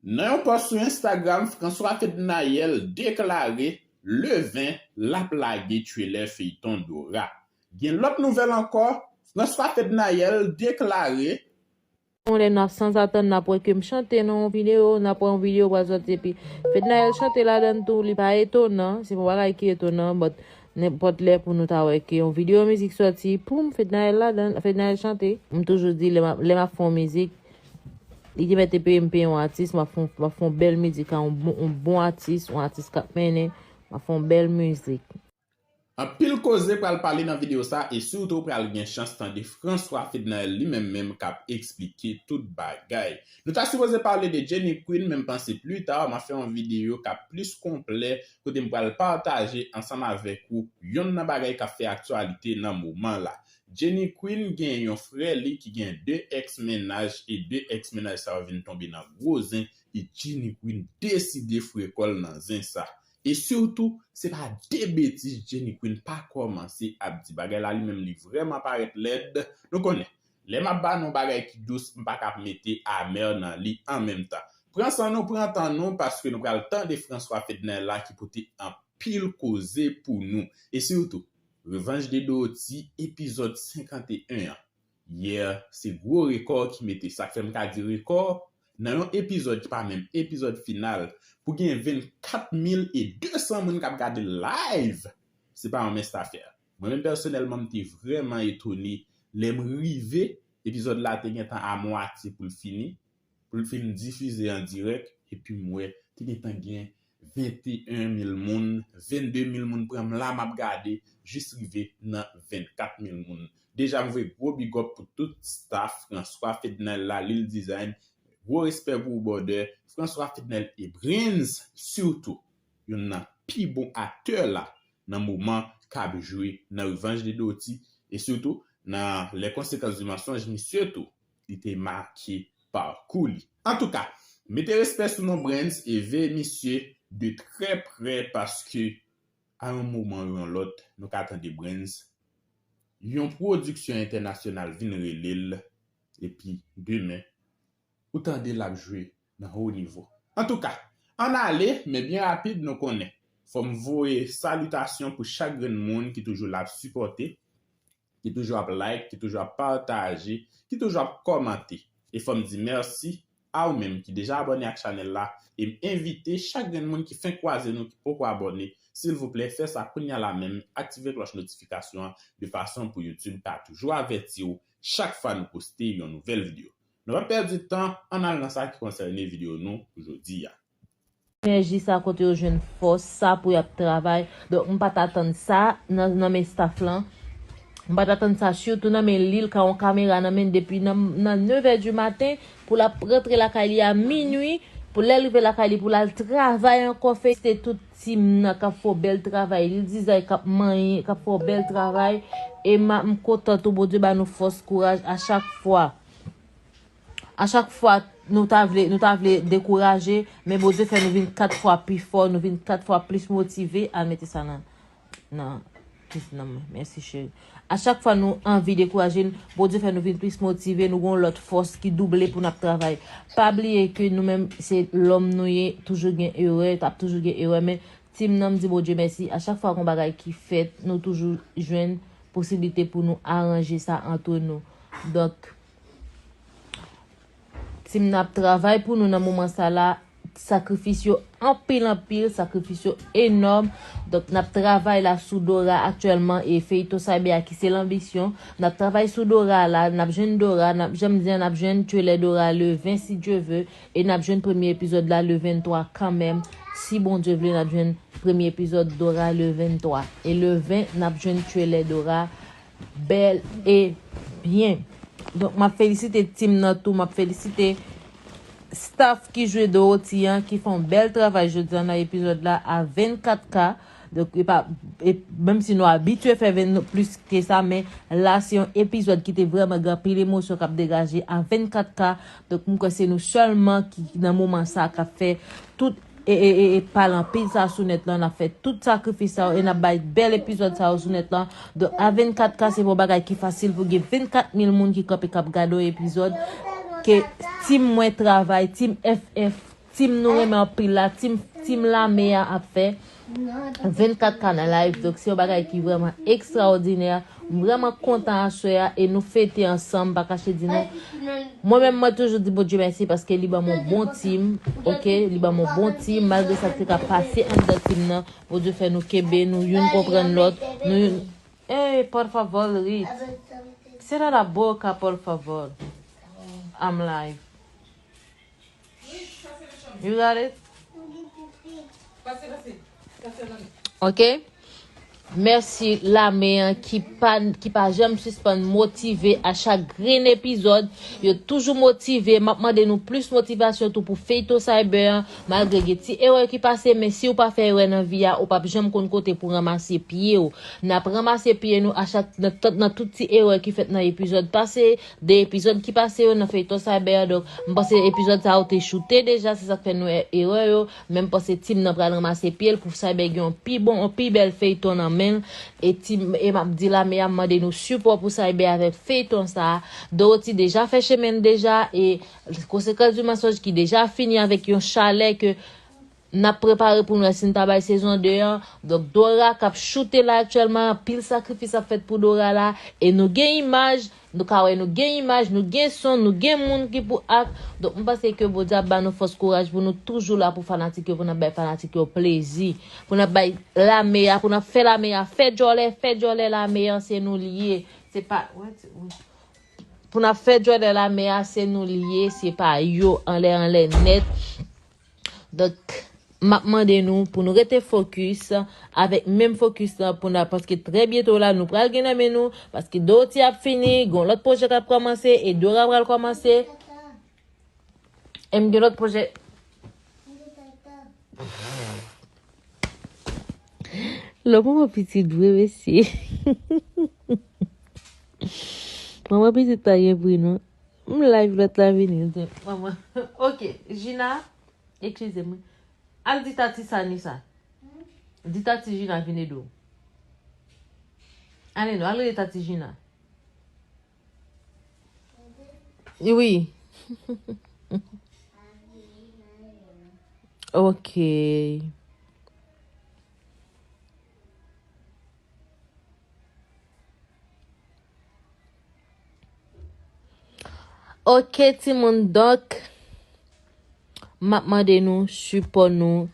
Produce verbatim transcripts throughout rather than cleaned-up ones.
Nan yon pòs sou Instagram, François Fednaelle deklare le ven l ap lage trailer feyton Dora. Gen lòt nouvèl ankò, François Fednaelle deklare Yon lè n ap sanzatann n ap wè ke m chante nan yon videyo, n ap wè yon videyo pral sòti epi Fednaelle chante ladann tou, li pa etonan, se pa yon bagay ki etonan, but nenpòt lè pou nou ta wè ke yon videyo mizik sòti, poum, Fednaelle ladann, Fednaelle chante. M toujou di lè m ap, lè m ap fè yon mizik, li te mèt te peye m peye yon atis, m ap fè yon, m ap fè yon bèl mizik a yon bon, yon bon atis, yon atis k ap mennen, m ap fè yon bèl mizik. Anpil koze pral pale nan videyo sa e sitou pral gen chans tande François Fednaelle li menm menm k ap eksplike tout bagay. Nou ta sipoze pale de Jenny Queen, men m panse pli ta m a fè yon videyo k ap plis konplè kote m pral pataje ansanm avèk ou yonn nan bagay k ap fè aktyalite nan moman la. Jenny Queen gen yon frè li ki gen de èks mennaj e de èks mennaj sa yo vin tonbe nan gwo zen e Jenny Queen deside fre kò l nan zen sa. E sitou, se pa de betiz Jenny Queen pa kòmanse ap di. Bagay la li menm li vrèman parèt lèd. Nou konnen, lè m ap ba nou bagay ki dous, m pa ka ap mete amè nan li an menm tan. Pran san nou, pran tan nou, paske nou pral tande François Fednaelle la ki pote anpil koze pou nou. E sitou, Revanche de Doty, epizòd senkanteyen an. Yè, se gwo rekò ki mete. Sa k fè m ka di rekò, nan yon epizòd ki pa menm epizòd final, pou gen vennkat mil e desan moun k ap gade live, se pa yon mens afè. Mwen menm pèsonèlman, m te vrèman etone lè m rive, epizòd la te gentan a mwatye pou l fini, pou l fin difize an dirèk, epi m wè te gentan gen venteyen mil moun, vennde mil moun pran m la m ap gade, jis rive nan vennkat mil moun. Deja m voye gwo big up pou tout staff François Fednaelle la, Lil Design, gwo respè pou ou brother, François Fednaelle e Brens sitou, youn nan pi bon aktè la nan moman k ap jwe nan Revanche de Doty, e sitou nan Les Conséquences du Mensonge, misye tou, li te make pakou li. Antouka, mete respè sou non Brens e veye misye de trè prè paske a yon moman ou yon lòt, nou ka tande Brens, yon pwodiksyon entènasyonal vin rele l, epi demen, ou tande l ap jwe nan ho nivo. Antouka, ann ale, men byen rapid, nou konnen. Fò m voye salitasyon pou chak grenn moun ki toujou la ap sipòte, ki toujou ap like, ki toujou ap pataje, ki toujou ap kòmante. E fò m di mèsi a ou menm ki deja abòne ak chanèl la, e m envite chak grenn moun ki fenk kwaze nou, ki poko abòne, silvouplè, fè sa kounye a la menm, aktive klòch notifikasyon an, de fason pou YouTube ka toujou avèti w chak fwa nou poste yon nouvèl videyo. Nou pa pèdi tan, ann al nan sa ki konsène videyo nou pou jodi a. Enèji sa kote yo jwenn fòs sa pou y ap travay. Donk, m pa t atann sa nan, nan men staff lan. M pa t atann sa sitou nan men Lil ka yon kamera nan men depi nan, nan nevè di maten pou l ap rantre lakay li a minui, pou lè l rive lakay li pou l al travay ankò, felisite tout team nan k ap fè yon bèl travay, Lil Design k ap manyen, k ap fè yon bèl travay, e m, m kontan tou Bondye ba nou fòs, kouraj a chak fwa. A chak fwa nou ta vle, nou ta vle dekouraje, men Bondye fè nou vin kat fwa pi fò, nou vin kat fwa plis motive. Al mete sa nan, nan, nan mwen. Mèsi, cheri. A chak fwa nou anvi dekouraje, Bondye fè nou vin plis motive, nou gen yon lòt fòs ki double pou n ap travay. Pa bliye ke nou menm, se lòm nou ye, toujou gen erè, t ap toujou gen erè, men team nan, m di Bondye mèsi. A chak fwa gen yon bagay ki fèt, nou toujou jwenn posiblite pou nou aranje sa antre nou. Donk, team nan ap travay pou nou nan moman sa la. Sakrifis yo anpil, anpil, sakrifis yo enòm. Donk, n ap travay la sou Dora aktyèlman e feyton Cyber a ki se Lanbisyon. N ap travay sou Dora la, n ap jwenn Dora, n ap, jan m di an, n ap jwenn trailer Dora le ven, si Dye ve, e n ap jwenn premye epizòd la le venntwa kanmenm. Si Bondye vle, n ap jwenn premye epizòd Dora le venntwa. E le ven, n ap jwenn trailer Dora bèl e byen. Donk, m ap felisite team nan tou, m ap felisite staff ki jwe Dorothy an, ki fè yon bèl travay jodi a nan epizòd la a vennkat K. Donk, e pa, e, menm si nou abitye fè ven-, plis ke sa, men la, se yon epizòd ki te vrèman gen anpil emosyon k ap degaje a vennkat K. Donk, m kwè se nou sèlman ki, nan moman sa, k ap fè tout e, e, e, e pale anpil sa sou nèt lan, n ap fè tout sakrifis sa yo, e n ap bay bèl epizòd sa yo sou nèt lan. Donk, a vennkat K, se pa yon bagay ki fasil pou gen vennkat mil moun ki kanpe k ap gade yon epizòd. Ke team mwen travay, team F F, Tim nou renmen anpil la, tim, tim lame a ap fè vennkat ka nan live. Donk, se yon bagay ki vrèman ekstraòdinè. M vrèman kontan aswè a e nou fete ansanm, pa kache di nou. Mwen menm, mwen toujou di Bondye mèsi paske li ban m yon bon tim, oke? Li ban m yon bon tim, malgre sa ki te ka pase anndan tim nan. Bondye fè nou kenbe, nou youn konprann lòt, nou youn. Ey, por favor, Rit. Cierra la boca, por favor. I'm live. You got it? Ok. Mèsi lame an ki pa, ki pa janm sispann motive a chak grenn epizòd. Yo toujou motive. M ap mande nou plis motivasyon tou pou Feyton Cyber an. Malgre gen ti erè ki pase, men si w pa fè erè nan vi a, ou p ap janm konn kote pou ranmase pye w. N ap ranmase pye nou a chak, nan, nan tout ti erè ki fèt nan epizòd pase, de epizòd ki pase yo nan Feyton Cyber. Donk, m panse epizòd sa yo te choute deja, se sa k fè nou e-, erè yo. Men m panse tim nan pral ranmase pye l pou Cyber gen yon pi bon, yon pi bèl feyton nan men l. E tim, e m ap di lame a, m mande nou sipò pou Cyber avèk feyton sa a. Dorothy deja fè chemen l deja, e Conséquence du mensonge ki deja fini avèk yon chalè ke n ap prepare pou nou wè si n ta bay sezon de an. Donk, Dora k ap choute la aktyèlman, anpil sakrifis ap fèt pou Dora la. E nou gen imaj, nou ka wè nou gen imaj, nou gen son, nou gen moun ki pou ak. Donk, m panse ke Bondye ap ba nou fòs kouraj pou nou toujou la pou fanatik yo, pou n ap bay fanatik yo plezi. Pou n ap bay lame a, pou n ap fè lame a, fè djòlè, fè djòlè lame an, se nou l ye. Se pa, pou n ap fè djòlè lame a, se nou l ye, se pa yo, anlè, anlè nèt. Donk, m ap mande nou pou nou rete fokis, avèk menm fokis lan pou n ap, paske trè byento la, nou pral gen nan men nou, paske Dorothy ap fini, gen yon lòt pwojè k ap kòmanse, e Dora pral kòmanse. E m gen lòt pwojè. Lò manman pitit vre, mesye. Manman pitit pa gen pri, non. M live lòt la vini, l di, manman. Ok, Gina, eskize m. Al di Tati sa, Nisa. Di Tati Gina vin ede w. Ale non, al rele Tati Gina. Wi. Ok. Ok, timoun, donk, m ap mande nou sipò nou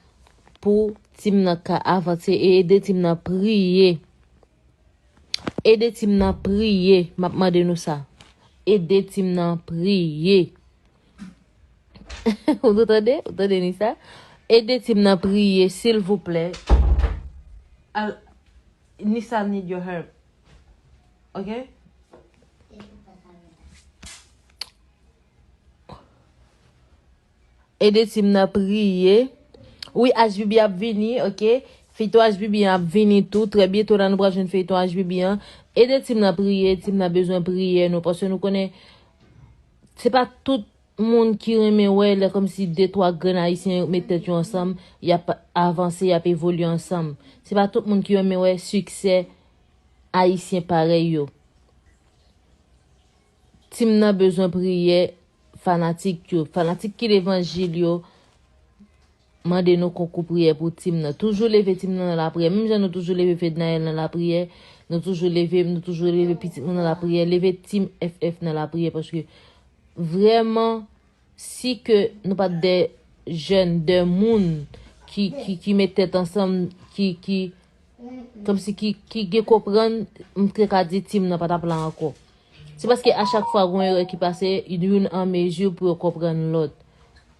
pou tim nan ka avanse e ede tim nan priye. Ede tim nan priye, m ap mande nou sa. Ede tim nan priye. Ou tande? Ou tande, Nisa? Ede tim nan priye, silvouplè. Al-, Nisa need your help. Ok? Ede tim nan priye. Wi, H B B ap vini, ok? Feyton H B B ap vini tou. Trè byento la, nou pral jwenn feyton H B B an. Ede tim nan priye, tim nan bezwen priyè nou, paske nou konnen se pa tout moun ki renmen wè lè kòmsi de twa grenn ayisyen yo met tèt yo ansanm, y ap avanse, y ap evolye ansanm. Se pa tout moun ki renmen wè siksè ayisyen parèy yo. Tim nan bezwen priyè fanatik yo. Fanatik ki levanjil yo, mande nou konkou priyè pou tim nan. Toujou leve tim nan nan lapriyè. Menm jan nou toujou leve Fednaelle nan lapriyè, nou toujou leve, nou toujou leve pitit nou nan lapriyè. Leve tim F F nan lapriyè, paske vrèman, si ke nou pa t de jèn, de moun ki, ki, ki met tèt ansanm, ki, ki, kòmsi ki, ki gen konprann, m te ka di tim nan pa t ap la ankò. Se paske a chak fwa gon erè ki pase, youn an mezi pou yo konprann lòt.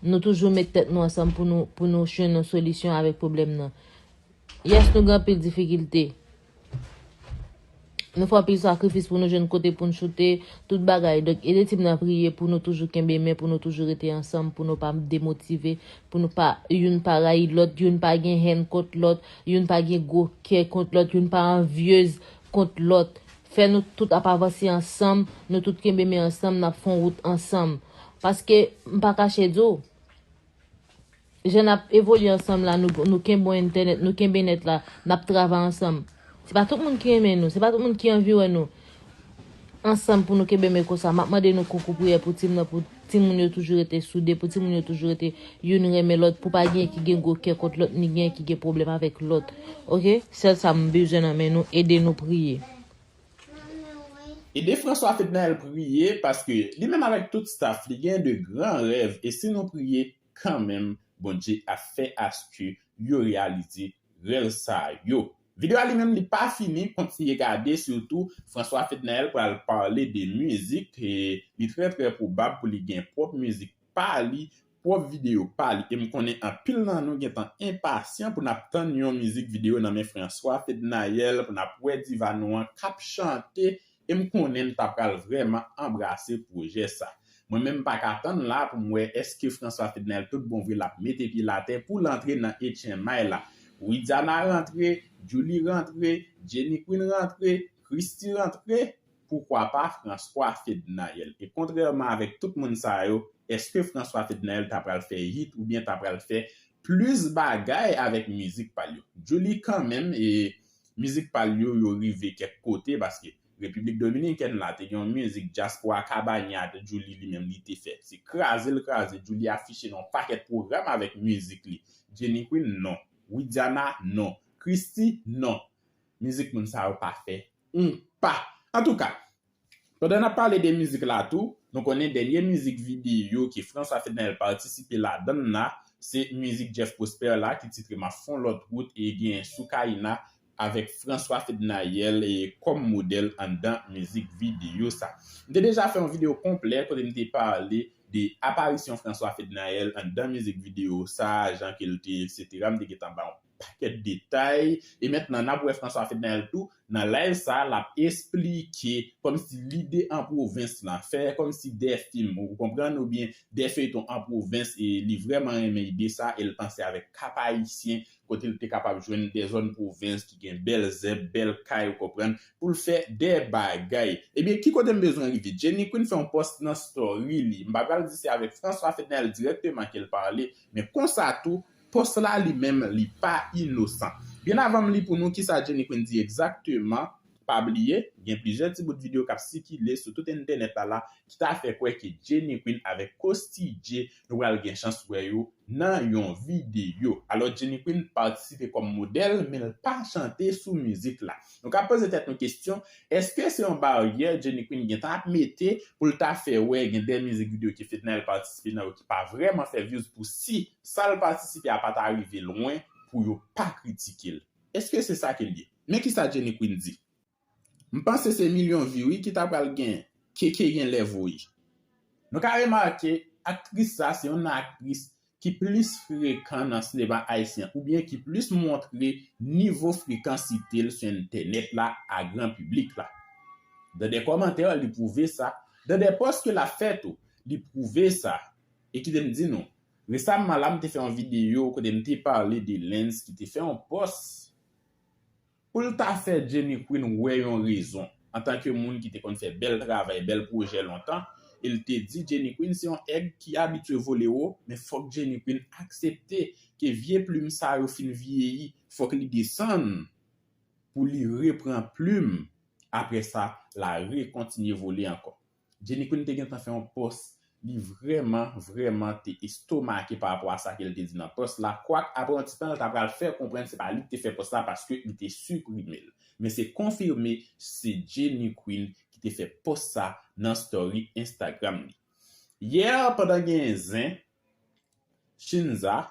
Nou toujou met tèt nou ansanm pou nou, pou nou jwenn yon solisyon avèk pwoblèm nan. Yes, nou gen anpil difikilte. Nou fè anpil sakrifis pou nou jwenn kote pou n choute, tout bagay. Donk, ede tim nan priye pou nou toujou kenbe men, pou nou toujou rete ansanm, pou nou pa demotive, pou nou pa, youn pa rayi lòt, youn pa gen hèn kont lòt, youn pa gen gwo kè kont lòt, youn pa anvyez kont lòt. Fè nou tout ap avanse ansanm, nou tout kenbe men ansanm, n ap fè yon wout ansanm. Paske, m pa kache di w, jan n ap evolye ansanm la, nou, nou kenbe yon entènèt, nou kenbe nèt la, n ap travay ansanm. Se pa tout moun ki renmen nou, se pa tout moun ki anvi wè nou ansanm pou nou kenbe men konsa. M ap mande nou konkou priyè pou tim nan, pou Timoun yo toujou rete soude, pou timoun yo toujou rete youn renmen lòt, pou pa gen ki gen gwo kè kont lòt, ni gen ki gen pwoblèm avèk lòt. Oke? Sèl sa m bezwen nan men nou, ede nou priye. Ede François Fednaelle priye, paske li menm avèk tout staff li gen de gran rèv, e si nou priye kanmenm, Bondye ap fè aske yo reyalize rèv sa yo. Videyo a li menm li pa fini, kontinye gade, sitou François Fednaelle pral pale de mizik, e li trè trè pwobab pou li gen pwòp mizik pa li, pwòp videyo pa li. E m konnen anpil nan nou gentan enpasyan pou n ap tann yon mizik videyo nan men François Fednaelle, pou n ap wè diva nou an k ap chante, e m konnen n ta pral vrèman anbrase pwojè sa. Mwen menm m pa ka tann la pou m wè èske François Fednaelle tout bon vre l ap mete pye l atè pou l antre nan H M I la. Widiana rantre, Djouly rantre, Jenny Queen rantre, Christie rantre, poukwa pa François Fednaelle. E kontrèman avèk tout moun sa yo, èske François Fednaelle ta pral fè hit oubyen ta pral fè plis bagay avèk mizik pa l yo? Djouly kanmenm, e mizik pa l yo, yo rive kèk kote, paske Repiblik Dominikèn la te gen yon mizik Dyaspora Kabanya, Djouly li menm li te fè. Se kraze l kraze, Djouly afiche nan yon pakèt pwogram avèk mizik li. Jenny Queen non. Widiana non. Christie non. Mizik moun sa yo pa fè yon pa. Antouka, pandan n ap pale de mizik la tou, nou konnen dènye mizik videyo ke François Fednaelle patisipe ladan l la, se mizik Jeff Prosper la ki titre M ap fè yon lòt wout e gen Soukaina avèk François Fednaelle e kòm modèl anndan mizik videyo sa. M te deja fè yon videyo konplè kote m te pale de aparisyon François Fednaelle anndan mizik videyo sa, jan ke l te, etsetera. M te gentan ba yon pakèt detay. E mentnan, n ap wè François Fednaelle tou, nan live sa, l ap esplike kòmsi lide an pwovens lan, fè kòmsi de fim, ou konprann, oubyen de feyton an pwovens, e li vrèman renmen ide sa, e l panse avèk Kap Ayisyen, kote l te kapab jwenn de zòn pwovens ki gen bèl zèb, bèl kay, ou konprann, pou l fè de bagay. Ebyen, ki kote m bezwen rive? Jenny Queen fè yon pòs nan story li. M pa pral di se avèk François Fednaelle dirèkteman ke l pale, men konsa tou, pòs la li menm, li pa inosan. Byen avan m li pou nou kisa Jenny Queen di egzakteman, pa bliye, gen plizyè ti bout videyo k ap sikile sou tout entènèt la la ki ta fè kwè ke Jenny Queen avèk Costi Dje, nou pral gen chans wè yo nan yon videyo. Alò, Jenny Queen patisipe kòm modèl, men l pa chante sou mizik la. Nou ka poze tèt nou kesyon, èske se yon baryè Jenny Queen gentan ap mete pou l ta fè wè gen de mizik videyo ke Fednaelle patisipe nan yo ki pa vrèman fè views pou si sa l patisipe a pa ta rive lwen pou yo pa kritike l? Èske se sa ke l ye? Men kisa Jenny Queen di. M panse se milyon vi wi ki ta pral gen, Keke genlè voye. Nou ka remake, aktris sa se yon aktris ki plis frekan nan sinema ayisyen oubyen ki plis montre nivo frekansite l sou entènèt la a gran piblik la. Dan de kòmantè, li pwouve sa. Dan de pòs ke l ap fè tou, li pwouve sa. E kite m di nou, resamman la, m te fè yon videyo kote m te pale de Lens ki te fè yon pòs pou l ta fè Jenny Queen wè yon rezon. Antanke moun ki te konn fè bèl travay, bèl pwojè lontan, e l te di Jenny Queen se yon èg ki abitye vole wo, men fòk Jenny Queen aksepte ke vye plim sa yo fin vyeyi, fòk li desann pou li repran plim. Apre sa, l a rekontinye vole ankò. Jenny Queen te gentan fè yon pòs, li vrèman, vrèman te estomake pa rapò a sa ke l te di nan pòs la. Kwak, apre yon ti tan, l ta pral fè konprann se pa li ki te fè pòs la paske li te siprime l. Men se konfime se Jenny Queen ki te fè pòs sa nan story Instagram li. Yè, pandan gen zen, Shinza,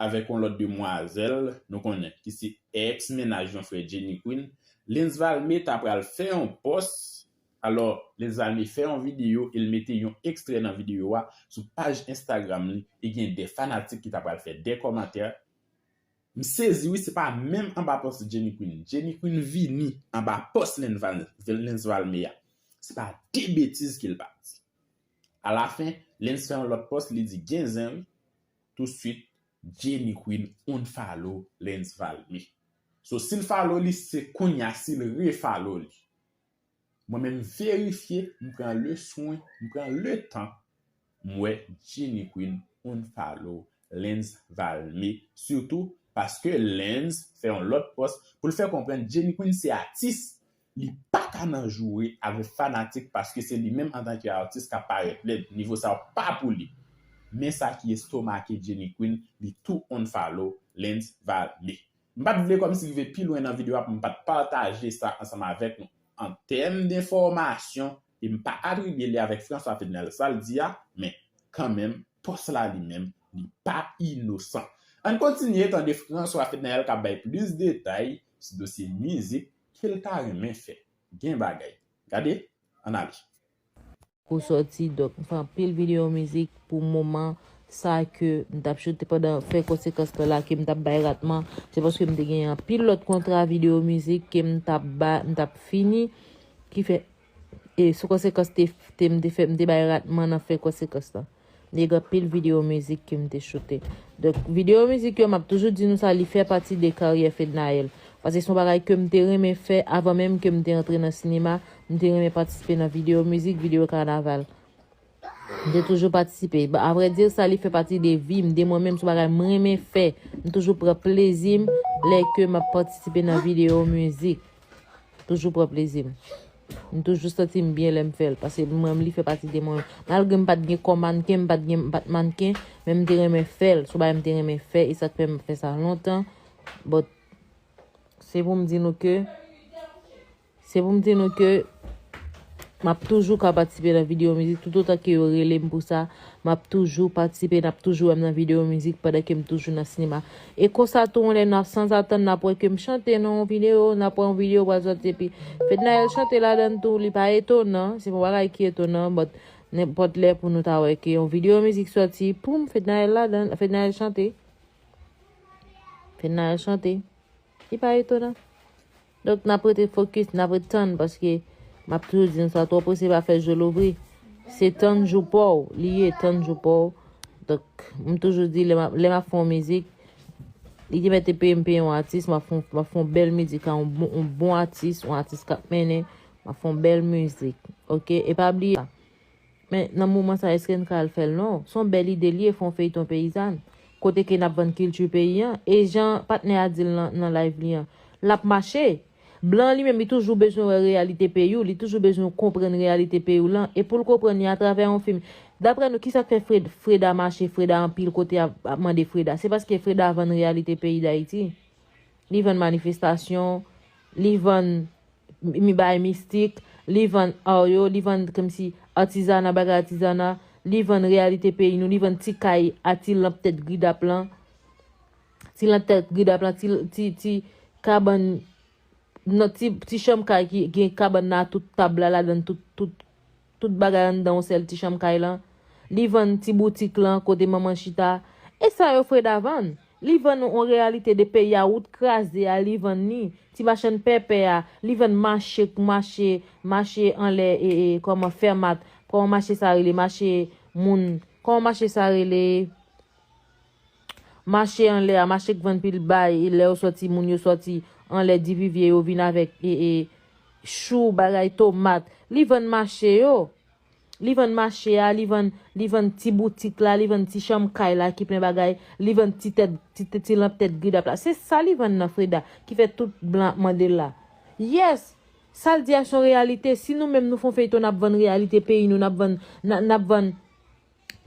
avèk yon lòt demwazèl, nou konnen, ki se ex mennaj yon frè Jenny Queen, Lens Valmé ta pral fè yon pòs. Alò, Lens Valmé fè yon videyo e l mete yon ekstrè nan videyo a sou paj Instagram li e gen de fanatik ki ta pral fè de kòmantè. M sezi wi, se pa menm anba pòs Jenny Queen. Jenny Queen vini anba pòs Lens Val, Lens Valmé a. Se pa de betiz ke l pa di. Alafen, Lens fè yon lòt pòs, li di gen zen wi. Touswit, Jenny Queen unfollow Lens Valmé. So, si l follow li, se kounye a si l refollow li. Mwen menm verifye, m pran le swen, m pran le tan, m wè Jenny Queen unfollow Lens Valmé, sitou paske Lens fè yon lòt pòs pou l fè konprann Jenny Queen se atis, Li pa ka nan joure avèk fanatik paske se li menm antanke atis k ap parèt lèd. Nivo sa yo pa pou li. Men sa ki estomake Jenny Queen, li tou unfollow Lens Vallée. M pa t vle kòmsi rive pi lwen nan videyo a pou m pa t pataje sa ansanm avèk nou. An tèm de enfòmasyon, e m pa atribye li avèk François Fednaelle sa l di a, men kanmenm, pòs la li menm, li pa inosan. Ann kontinye tande François Fednaelle k ap bay plis detay sou dosye mizik ke l ta renmen fè. Gen bagay. Gade, ann ale. Pou sòti, donk, m fè anpil videyo mizik pou moman sa ke m t ap choute pandan fè konsekans lan la, ke m t ap bay ratman. Se paske m te gen anpil lòt kontra videyo mizik ke m t ap ba, m t ap fini, ki fè, e sou konsekans te, te, m te fè, m te bay ratman nan fè konsekans lan. Li gen anpil videyo mizik ke m te choute. Donk, videyo mizik yo, m ap toujou di nou sa, li fè pati de karyè Fednaelle. Paske se yon bagay ke m te renmen fè avan menm ke m te antre nan sinema. M te renmen patisipe nan videyo mizik, videyo kanaval. M te toujou patisipe. Avrèdi, sa li fè pati de vi m, de mwen menm, se yon bagay m renmen fè. M toujou pran plezi m lè ke m ap patisipe nan videyo mizik. Toujou pran plezi m. M toujou santi m byen lè m fè l, paske mwen, li fè pati de mwen. Malgre m pa t gen kò mannken, m pa t gen, m pa t mannken, men m te renmen fè l. Se yon bagay m te renmen fè, e sa k fè m fè sa lontan. But, se pou m di nou ke, se pou m di nou ke, m ap toujou ka patisipe nan videyo mizik, toutotan ke yo rele m pou sa, m ap toujou patisipe, n ap toujou wè m nan videyo mizik pandan ke m toujou nan sinema. E konsa tou, yon lè n ap sanzatann, n ap wè ke m chante nan yon videyo, n ap wè yon videyo pral sòti, epi Fednaelle chante ladan l tou, li pa etonan, se pa yon bagay ki etonan, but nenpòt lè pou nou ta wè ke yon videyo mizik sòti, poum, Fednaelle ladan l, Fednaelle chante. Fednaelle chante. Li pa etonan. Donk, n ap rete fokis, n ap ret tann, paske m ap toujou di nou sa, twò prese pa fè je louvri. Se tann jou pa w, li ye, tann jou pa w. Donk, m toujou di, lè m ap, lè m ap fè yon mizik, li te mèt te peye m peye yon atis, m ap fè yon, m ap fè yon bèl mizik a yon bon, yon bon atis, yon atis k ap mennen, m ap fè yon bèl mizik. Oke? E pa bliye, Men nan moman sa, èske n ka al fè l? Non. Se yon bèl ide li ye, fè yon feyton peyizàn. Kote ke n ap vann kilti peyi an. E jan patnè a di l nan, nan live li an, l ap mache. Blan an li menm, li toujou bezwen wè reyalite peyi w, li toujou bezwen konprann reyalite peyi w lan. E pou l konprann li atravè yon fim. Daprè nou, kisa k fè Fred, Freda mache, Freda anpil kote ap, ap mande Freda? Se paske Freda vann reyalite peyi Dayiti. Li vann manifestasyon, li vann mi bay mistik, li vann ar yo, li vann kòmsi atizana, bagay atizana, li vann reyalite peyi nou, li vann ti kay a ti lanp tèt gridap lan, ti lanp tèt gridap lan, ti, ti, ti kabann, non, ti, ti chanm kay ki gen kabann nan tout tab la ladan, tout, tout, tout bagay anndan yon sèl ti chanm kay lan. Li vann ti boutik lan kote manman chita. E sa yo Freda vann. Li vann yon reyalite de peyi a, wout kraze a, li vann li. Ti machann pèpè a, li vann mache, mache, mache anlè, e, e, kòman, Fèmat, kòman mache sa rele, mache moun, kòman mache sa rele, mache anlè a, mache k vann pil bay, e lè yo sòti, moun yo sòti anlè Divivye, yo vin avèk, e, e, chou, bagay, tomat. Li vann mache yo. Li vann mache a, li vann, li vann ti boutik la, li vann ti chanm kay la ki plen bagay, li vann ti tèt, ti, ti, ti lanp tèt gridap la. Se sa li vann nan Freda, ki fè tout blan ap mande l la. Yes! Sa l di a se yon reyalite. Si nou menm nou fè yon feyton, n ap vann reyalite peyi nou, n ap vann, n a, n ap vann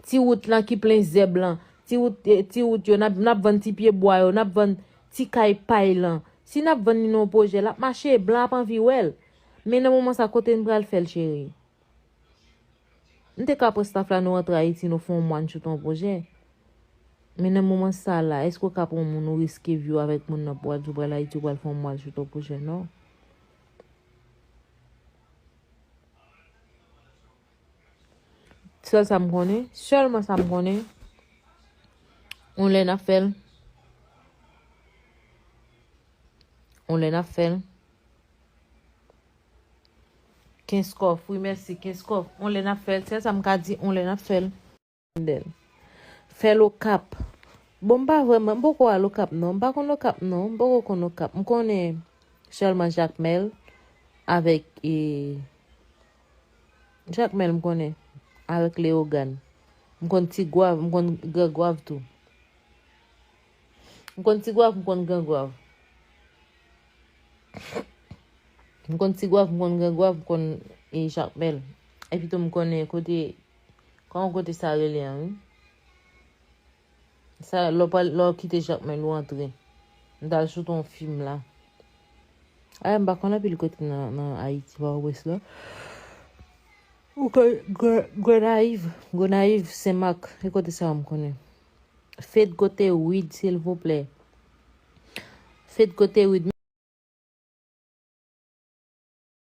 ti wout lan ki plen zèb lan, ti wout, eh, ti wout yo, n ap, n ap vann ti pye bwa yo, n ap vann ti kay pay lan. Si n ap vann li nan yon pwojè, l ap mache, blan ap anvi wè l. Men nan moman sa, kote n pral fè l, cheri? M te ka pran staff la, nou rantre Ayiti, nou fè yon mwa, n choute yon pwojè. Men nan moman sa la, èske w ka pran yon moun, ou riske vi w avèk moun nan pou w al, ou pral Ayiti, ou pral fè yon mwa, al choute yon pwojè? Non. Sèl sa m konnen, sèlman sa m konnen, yon lè n ap fè l. Yon lè n ap fè l. Kenskòf, wi, mèsi, Kenskòf. Yon lè n ap fè l. Sèl sa m ka di, yon lè n ap fè l. Fè l Okap. Bon, m pa vrèman, m poko al Okap, non. M pa konn Okap, non. M poko konn Okap. M konnen sèlman Jakmèl avèk, e, Jakmèl m konnen, avèk Leyogàn. M konn Tigwav, m konn Grangwav tou. M konn Tigwav, m konn Grangwav. M konn Tigwav, m konn Grangwav, m konn e Jakmèl. Epi tou m konnen kote, kòman kote sa rele an, wi. Sa, lè w pral, lè w kite Jakmèl, ou antre. M t al sou ton fim la. Ay, m pa konn anpil kote nan, nan Ayiti, pa wè la. Ou konn Gre- Gonayiv, Gonayiv, Senmak, e kote sa m konnen. Fed kote Wid, silvouplè. Fed kote Wid.